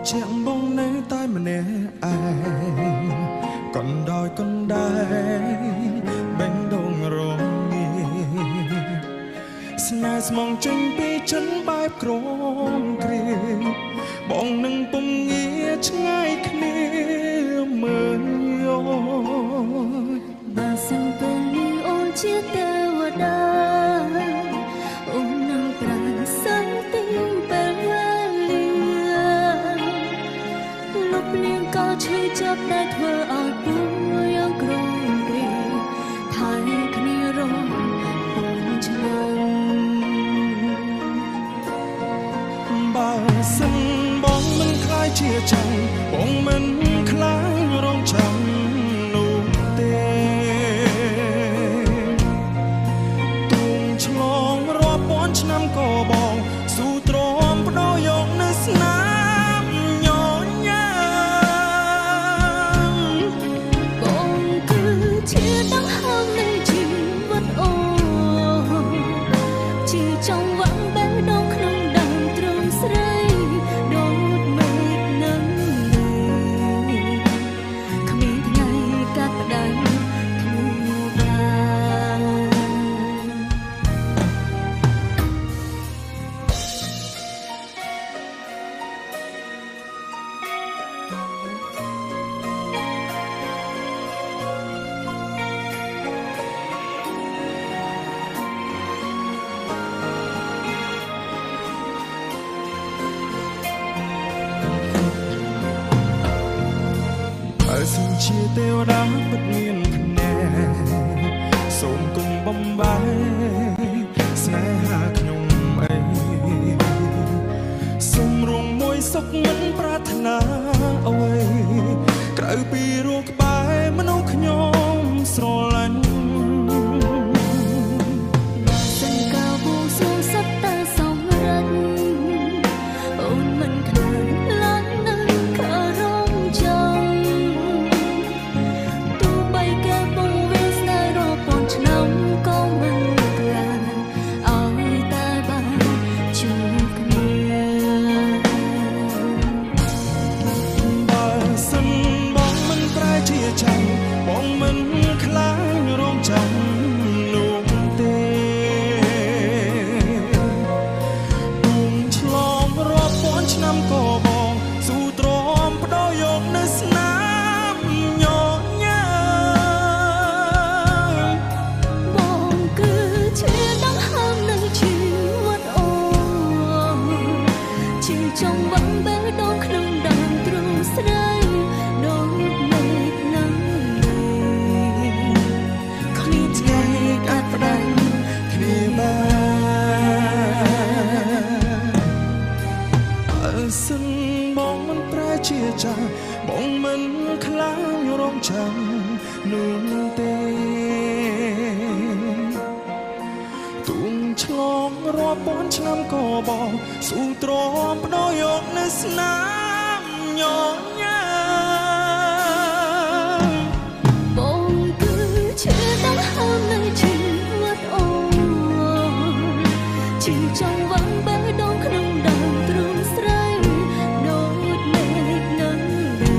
ជាក់បងនៅតែម្នាក់ឯងកណ្ដោយកណ្ដែងបេះដូងរងងាស្នេហ៍ស្មងចេញពីចិនបែបក្រមគ្រាបងនឹងពុំងារឆ្ងាយគ្នាមើលយោបើសិនពេលនេះអូនជាទេវតាអូននឹងប្រាសិនទីពេលវេលាលុបលាងក៏ឈឺចាប់ដែលធ្វើឲ្យពួយយ៉ាងក្រំគ្រាថែគ្នារងពូនឆ្នាំបើសិនបងមិនខ្លាយជាចាំងបងមិនខ្លាចរងចាំនោះទេទូងឆ្លងរាប់ពាន់ឆ្នាំក៏បងស៊ូទ្រាំបដូរយកនៅស្នាមញញើបងគឺជាដង្ហើមនៃជីវិតអូនជាចង្វាក់បេះដូងក្នុងដើមទ្រូងស្រីដូចមេឃនឹងលើគ្មានថ្ងៃកាត់ផ្ដាច់គ្នាបាន បើសិនជាទេវតាពិតមានភ្នែកសូមគុំបំបែកស្នេហាខ្ញុំអីសូមរងមួយសុខមិនប្រាថ្នាអ្វីក្រៅពីរួក្បែរមនុស្សខ្ញុំស្រឡាញ់ បើសិនកាបួងសួងសុទ្ធតែសម្រេចអូនមិនខ្លាចឡើងនឹងខរងចាំទោះបីគេពងវាស្នេហ៍រាប់ពាន់ឆ្នាំក៏មិនខ្លាចឲ្យតែបានជួបគ្នា បើសិនបងមិនប្រែជាចាំងបងមិនខ្លាចរងចាំនោះទេទូងឆ្លងរាប់ពាន់ឆ្នាំក៏បងស៊ូទ្រាំបដូរយកនៅស្នាមញញើ បងគឺជាដង្ហើមនៃជីវិតអូនជាចង្វាក់បេះដូងក្នុងដើមទ្រូងស្រីដូចមេឃនឹងលើគ្មានថ្ងៃកាត់ផ្ដាច់ គ្នាបានបើសិនបងមិនប្រែជាចាំងបងមិនខ្លាចរងចាំនោះទេទូងឆ្លងរាប់ពាន់ឆ្នាំក៏បងស៊ូទ្រាំបដូរយកនៅស្នាមញញើ បងគឺជាដង្ហើមនៃជីវិតអូនជាចង្វាក់បេះដូងក្នុងដើមទ្រូងស្រីដូចមេឃនឹងលើ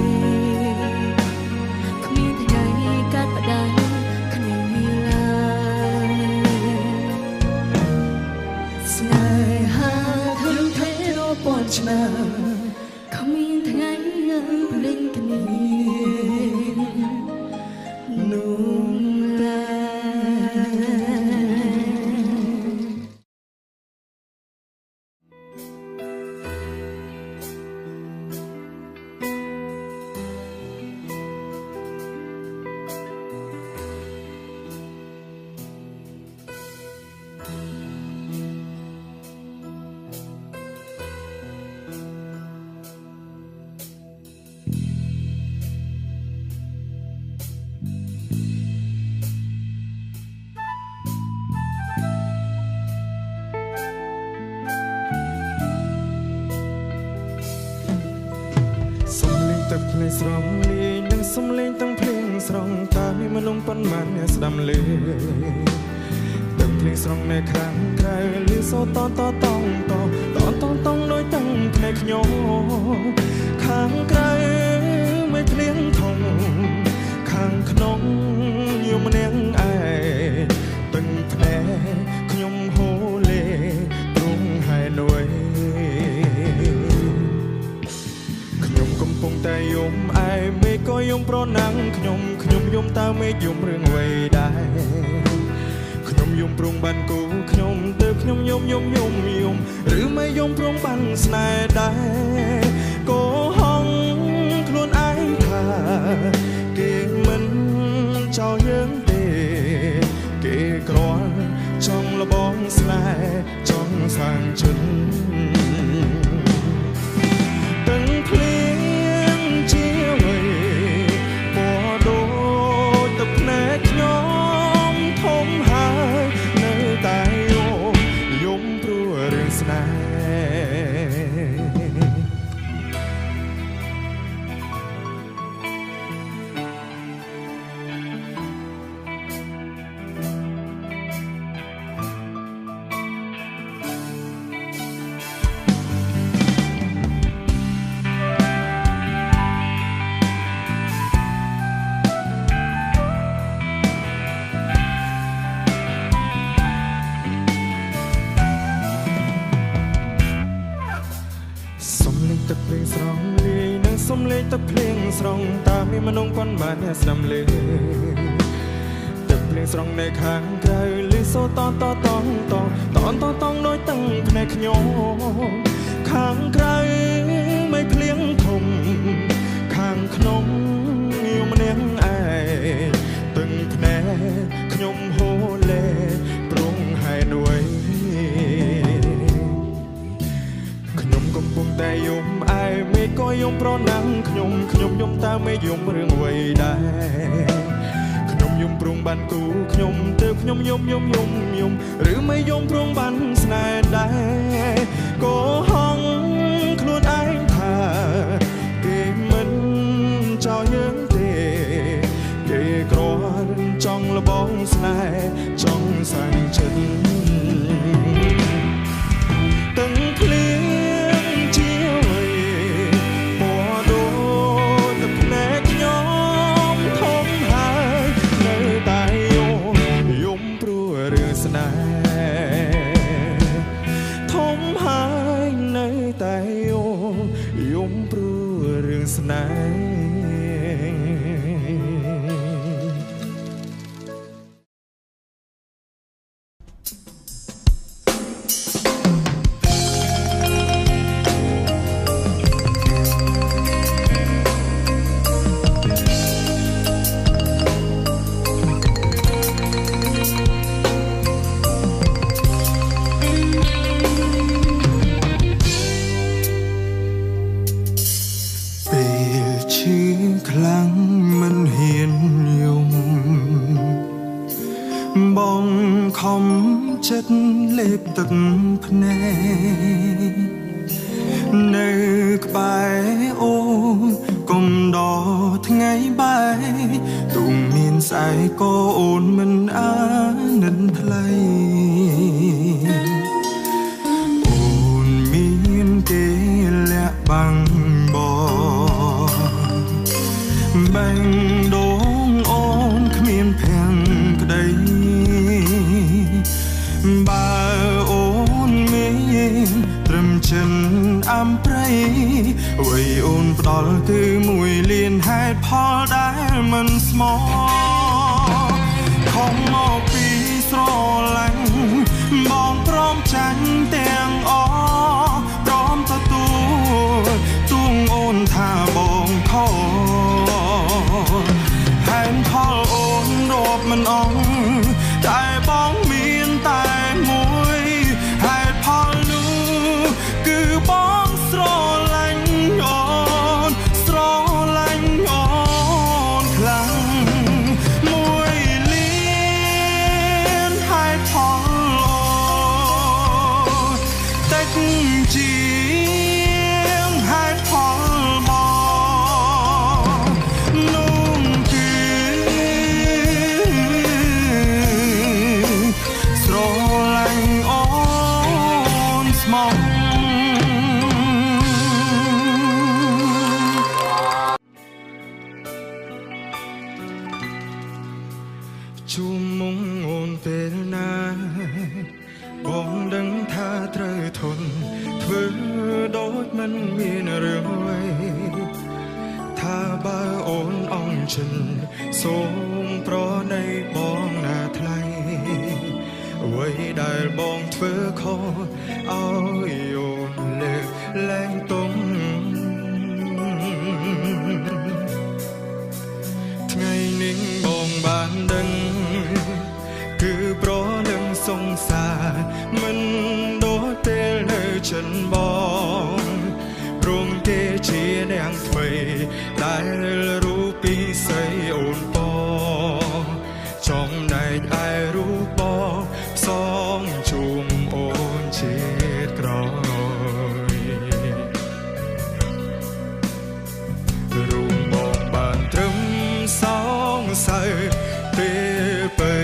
គ្មានថ្ងៃកាត់ផ្ដាច់គ្នាឡើយ ស្នេហាធំធេរាប់ពាន់ឆ្នាំ គ្មានថ្ងៃភ្លេចគ្នា នោះទេ សំលេងទឹកភ្លេងស្រងលាយនិងសំលេងទាំងភ្លេងស្រងតើមានមនុស្សប៉ុន្មានអ្នកស្ដាំលឺទឹកភ្លេងស្រងនៅខាងក្រៅលឺសូតតតតតតតតតដោយទាំងភ្នែកខ្ញុំ ពុងតែយំឯមេឃក៏យំប្រណាំងខ្ញុំខ្ញុំយំតើមេឃយំរឿងអ្វីដែរខ្ញុំយំព្រងបានគូខ្ញុំទៅខ្ញុំយំយំយំយំឬមិនយំព្រងបានស្នេហ៍ដែរក៏ហងខ្លួនឯងថាគេមិនចោលយើងទេគេគ្រាន់ចង់លបងស្នេហ៍ចង់សាងចិត្តទាំងភ្លៀងជាអ្វីពណ៌ដូចទឹកភ្នែកខ្ញុំធំហើយនៅតែយំយំព្រោះរឿងស្នេហ៍ទឹកភ្លៀងស្រង់លាយនឹងសំលេងទឹកភ្លៀងស្រង់តើមានមនុស្សប៉ុន្មានអ្នកស្ដាំលើទឹកភ្លៀងស្រង់នៅខាងក្រៅលឺសូតតតតតតតតដោយទាំងភ្នែកខ្ញុំខាងក្រៅមិនភ្លៀងធំខាងក្នុងយំនាងឯងទាំងភ្នែកខ្ញុំហូរលេព្រងហើយដួយខ្ញុំកំពុងតែយំឯមេឃក៏យំប្រណាំងខ្ញុំខ្ញុំយំតើមេឃយំរឿងអ្វីដែរខ្ញុំយំព្រងបានគូខ្ញុំទៅខ្ញុំយំយំយំយំឬមិនយំព្រងបានស្នេហ៍ដែរក៏ហងខ្លួនឯងថាគេមិនចោលយើងទេគេគ្រាន់ចង់លបងស្នេហ៍ចង់សាងចិត្តទាំងភ្លៀងជាអ្វីពណ៌ដូចទឹកភ្នែកខ្ញុំធំហើយនៅតែយំយំព្រោះរឿងស្នេហ៍ធំហើយនៅតែយំយំព្រោះរឿងស្នេហ៍ចិត្តលេបទឹកភ្នែកនៅក្បែរអូនកុំដល់ថ្ងៃបែកទូមានស្អែកក៏អូនមិនអាណិតថ្លៃអូនមានគេលាក់បាំងបងបែងដងអូនគ្មានភាំងក្តីបើអូនមានត្រឹមចិនអំព្រៃអ្វីអូនផ្ដល់គឺមួយលានហេតុផលដែលមិនស្មោះខំមកពីស្រឡាញ់បងព្រមចាញ់ទាំងអព្រមទទួលទួងអូនថាបងខុសហេតុផលអូនរាប់មិនអស់តែបងមានតែមួយហេតុផលនោះគឺបងស្រឡាញ់អូនស្រឡាញ់អូនខ្លាំងមួយលានហេតុផលអូន ចិនសូមប្រណីបងណាថ្លៃអ្វីដែលបងធ្វើខុសឲ្យអូនលើកលែងទុំថ្ងៃនេះបងបានដឹងគឺប្រលឹងសង្សារមិនដូចពេលនៅចិនបងព្រមគេជាអ្នកថ្មីដែលរូបពិសីអូនបងចំណែកឯរូបបងផ្សងជុំអូនជាតិក្រោយរូបបងបានត្រឹមសងសៅពេលពើ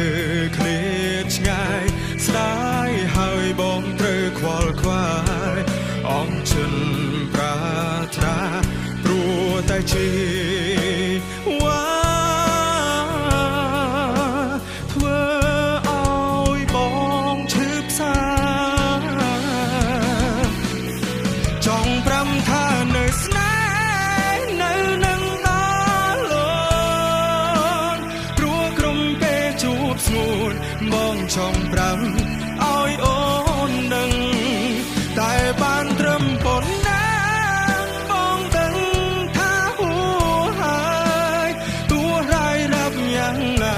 ឃ្លាតឆ្ងាយស្ដាយហើយបងត្រូវខ្វល់ខ្វាយអង្គចិនប្រាថ្នាព្រោះតែជីវ៉ាធ្វើឲ្យបងឈឺផ្សាចង់ប្រាំថានៅស្នេហ៍នៅនឹងដល់លនព្រោះក្រុមពេលជួបស្ងួនបងចង់ប្រាំឲ្យអូនដឹងតែបានត្រឹមប៉ុណ្ណាបងដឹងថាហួហើយទោះរាយរាប់យ៉ាងណា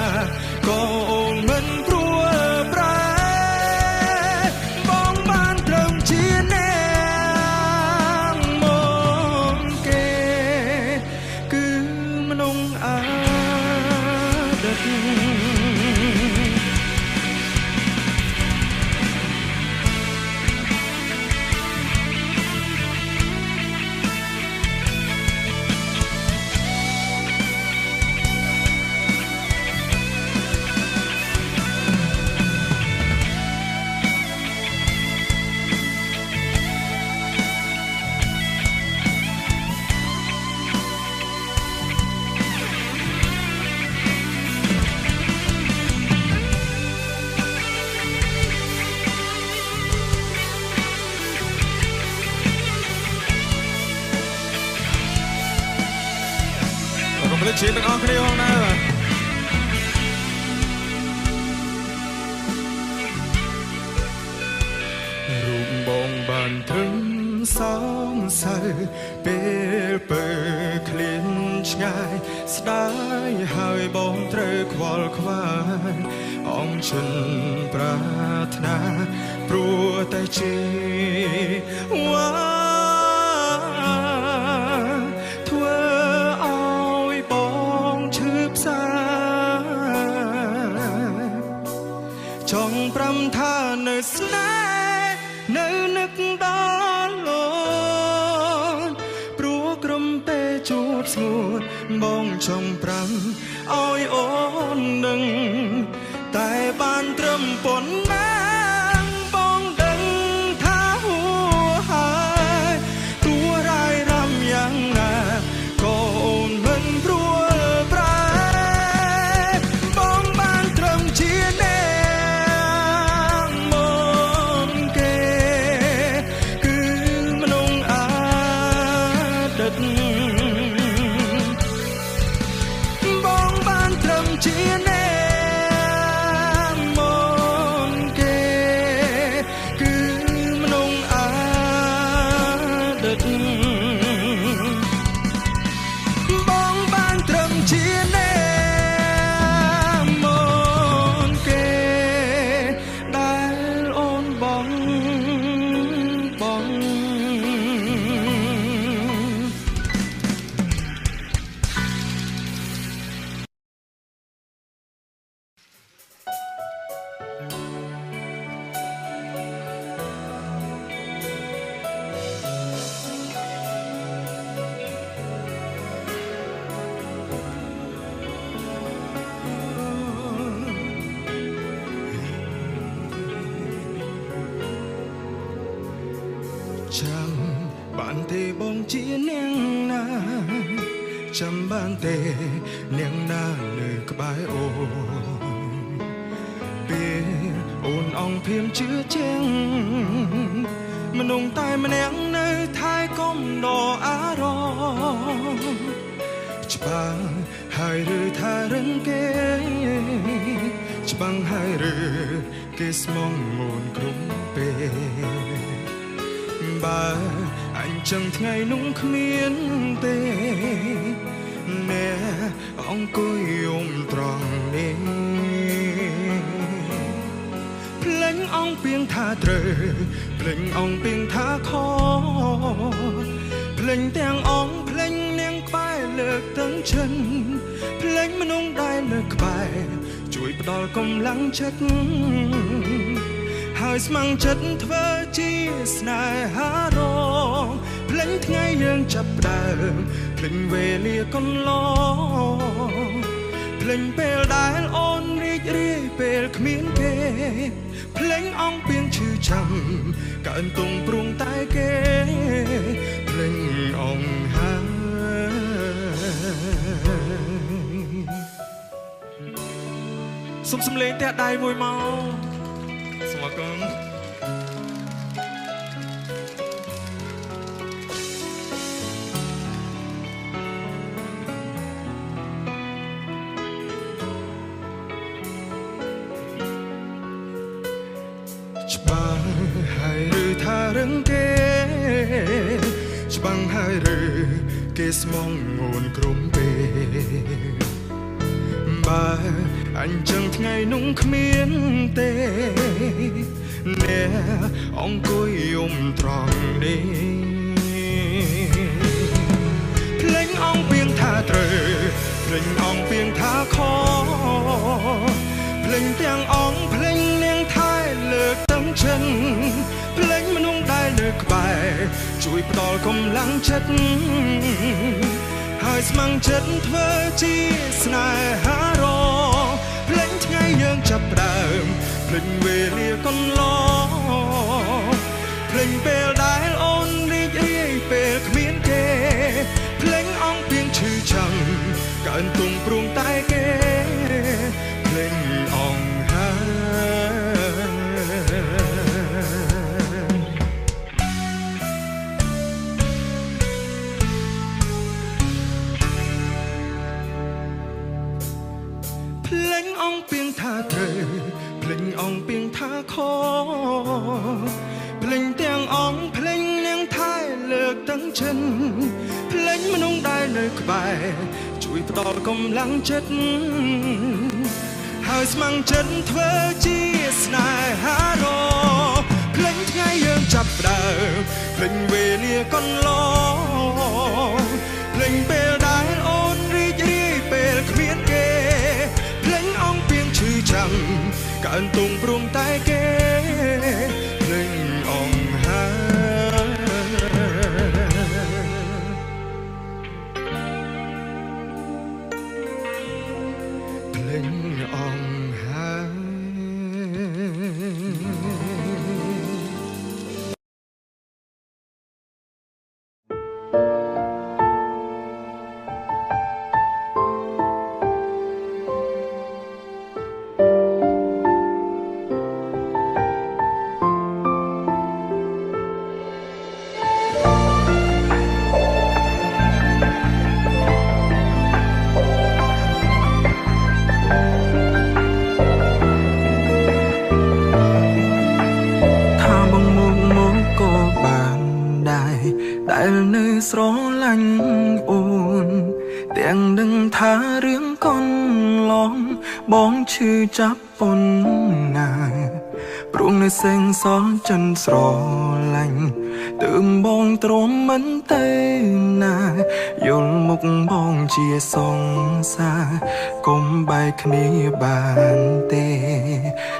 ក៏អូនមិនព្រួលប្រែបងបានត្រឹមជាអ្នកមកគេគឺមនុស្សអតីត ជាទាំងអស់គ្នាផងដែរបាទរូបបងបានត្រឹមសងសៅពេលពើឃ្លានឆ្ងាយស្ដាយហើយបងត្រូវខ្វល់ខ្វាយអង្គចិនប្រាថ្នាព្រោះតែជីវ៉ាធ្វើឲ្យបងឈឺផ្សាចង់ប្រាំថានៅស្នេហ៍នៅនឹកដល់អូនព្រោះក្រុមពេលជួបស្ងួនបងចង់ប្រាំឲ្យអូនដឹងតែបានត្រឹមប៉ុណ្ណាបងដឹងថាហួហើយទោះរាយរំយ៉ាងណាក៏អូនមិនព្រួលប្រែបងបានត្រឹមជាអ្នកមកគេគឺមនុស្សអតីតបងបានត្រឹមជាអ្នកមកគេគឺមនុស្សអតីតបងបានត្រឹមជាអ្នកមកគេដែលអូនបងបងចាំបានទេបងជាអ្នកណាចាំបានទេអ្នកណានៅក្បែរអូនពេលអូនអង្គភៀមជឿជាងមនុស្សតែម្នាក់នៅថៃកុំដអារម្មណ៍ច្បាស់ ហើយឬថារឹងគេច្បាំងហើយឬគេស្មងងូនក្រុមពេលបើអញចឹងថ្ងៃនោះគ្មានទេអ្នកអង្គុយយំត្រង់នេះភ្លេងអង្គពីងថាត្រូវភ្លេងអង្គពីងថាខភ្លេងទាំងអង្គភ្លេងនាងក្បែរលើកទាំងឈិនភ្លេងមនុស្សដែលនៅក្បែរជួយផ្ដល់កម្លាំងចិត្តហើយស្ម័គ្រចិត្តធ្វើជាស្នេហារងភ្លេងថ្ងៃយើងចាប់ផ្ដើមភ្លេងវេលាកន្លងភ្លេងពេលដែលអូនរីករាយពេលគ្មានគេភ្លេងអង្គពីងឈឺចាំកើនទុងព្រួងតែគេភ្លេងអង្គហើយសុំសំលេងផ្ទះដៃមួយមកសូមអរគុណច្បាស់ហើយឬថារឹងគេច្បាំងហើយឬគេស្មងងូនក្រុមពេលបើអញចឹងថ្ងៃនោះគ្មានទេអ្នកអង្គុយយំត្រង់នេះភ្លេងអង្គពីងថាត្រូវភ្លេងអង្គពីងថាខភ្លេងទាំងអង្គភ្លេងនាងថែលើកទាំងឈិនភ្លេងមនុស្សដែលនៅក្បែរជួយផ្ដល់កម្លាំងចិត្តហើយស្ម័គ្រចិត្តធ្វើជាស្នេហារងភ្លេងថ្ងៃយើងចាប់ផ្ដើមភ្លេងវេលាកន្លងភ្លេងពេលដែលអូនរីករាយពេលគ្មានគេភ្លេងអង្គពីងឈឺចាំកើនទុំព្រួងតែគេភ្លេងអង្គហើយភ្លេងអង្គពីងថាត្រូវភ្លេងអង្គពីងថាខភ្លេងទាំងអង្គភ្លេងនាងថែលើកទាំងឈិនភ្លេងមនុស្សដែលនៅក្បែរជួយផ្ដល់កម្លាំងចិត្តហើយស្ម័គ្រចិត្តធ្វើជាស្នេហារងភ្លេងថ្ងៃយើងចាប់ផ្ដើមភ្លេងវេលាកន្លងភ្លេងពេលដែលអូនរីករាយពេលគ្មានគេភ្លេងអង្គពីងឈឺចាំកើនទុំព្រួងតែគេភ្លេងអង្គហើយភ្លេងអង្គហើយស្រឡាញ់អូនទាំងដឹងថារឿងកន្លងបងឈឺចាប់ប៉ុណ្ណាព្រោះនៅសេងសល់ចិនស្រឡាញ់ទើបបងទ្រាំមិនទៅណាយល់មុខបងជាសង្សារកុំបែកគ្នាបានទេ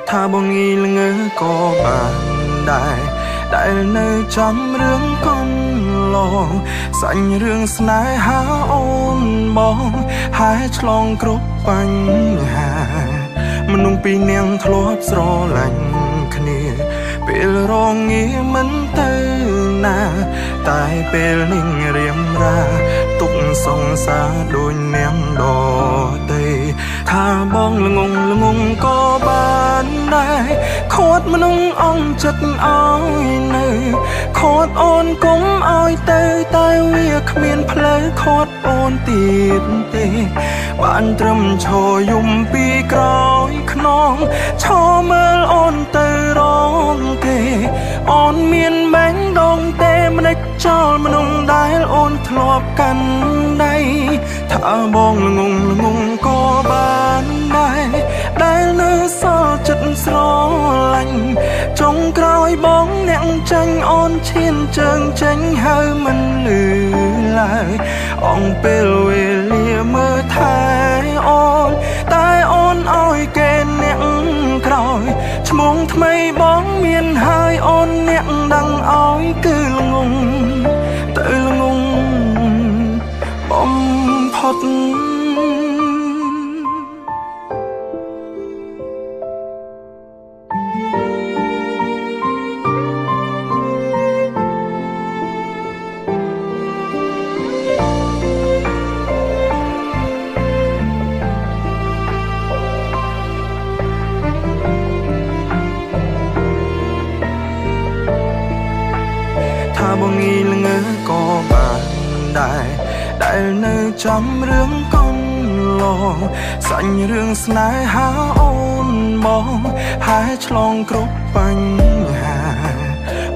ថាបងងីល្ងើក៏បានដែរដែលនៅចាំរឿងកន្លងសាញ់រឿងស្នេហាអូនបងហើយឆ្លងគ្រប់បញ្ហាមនុស្សពីរនាងធ្លាប់ស្រឡាញ់គ្នាពេលរងាមិនទៅណាតែពេលនេះរៀមរាទុកសង្សារដូចនាងដទៃថាបងល្ងងល្ងងក៏បានដែរខាត់មនុស្សអង្គចិត្តឲ្យនៅខាត់អូនកុំឲ្យទៅតែវា គ្មានផ្លូវខាត់អូនទៀតទេបានត្រឹមឈរយំពីក្រោយខ្នងឈរមើលអូនទៅរងគេអូនមានបែងដងទេម្ដេចចោលមនុស្សដែលអូនធ្លាប់កាន់ដៃថាបងល្ងងល្ងងក៏បានដែរដែលនៅសល់ចិត្តស្រឡាញ់ចុងក្រោយបងអ្នកចាញ់អូនឈានជើងចេញហើយមិនលឺឡើយអង្គពេលវេលាមើលថែអូនតែអូនឲ្យគេអ្នកក្រោយឈ្មោះថ្មីបងមានហើយអូនអ្នកដឹងឲ្យគឺល្ងងទៅល្ងងបំផុតបងងីល្ងើក៏បានដែរដែលនៅចាំរឿងកូនឡងសាញ់រឿងស្នេហាអូនបងហើយឆ្លងគ្រប់បញ្ហា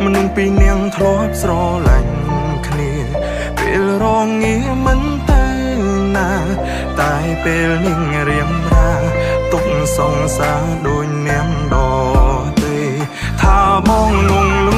មនុស្សពីរនាងធ្លាប់ស្រឡាញ់គ្នាពេលរងងាមិនទៅណាតែពេលនាងរៀមរាទុកសង្សារដូចនាងដទៃថាបងងង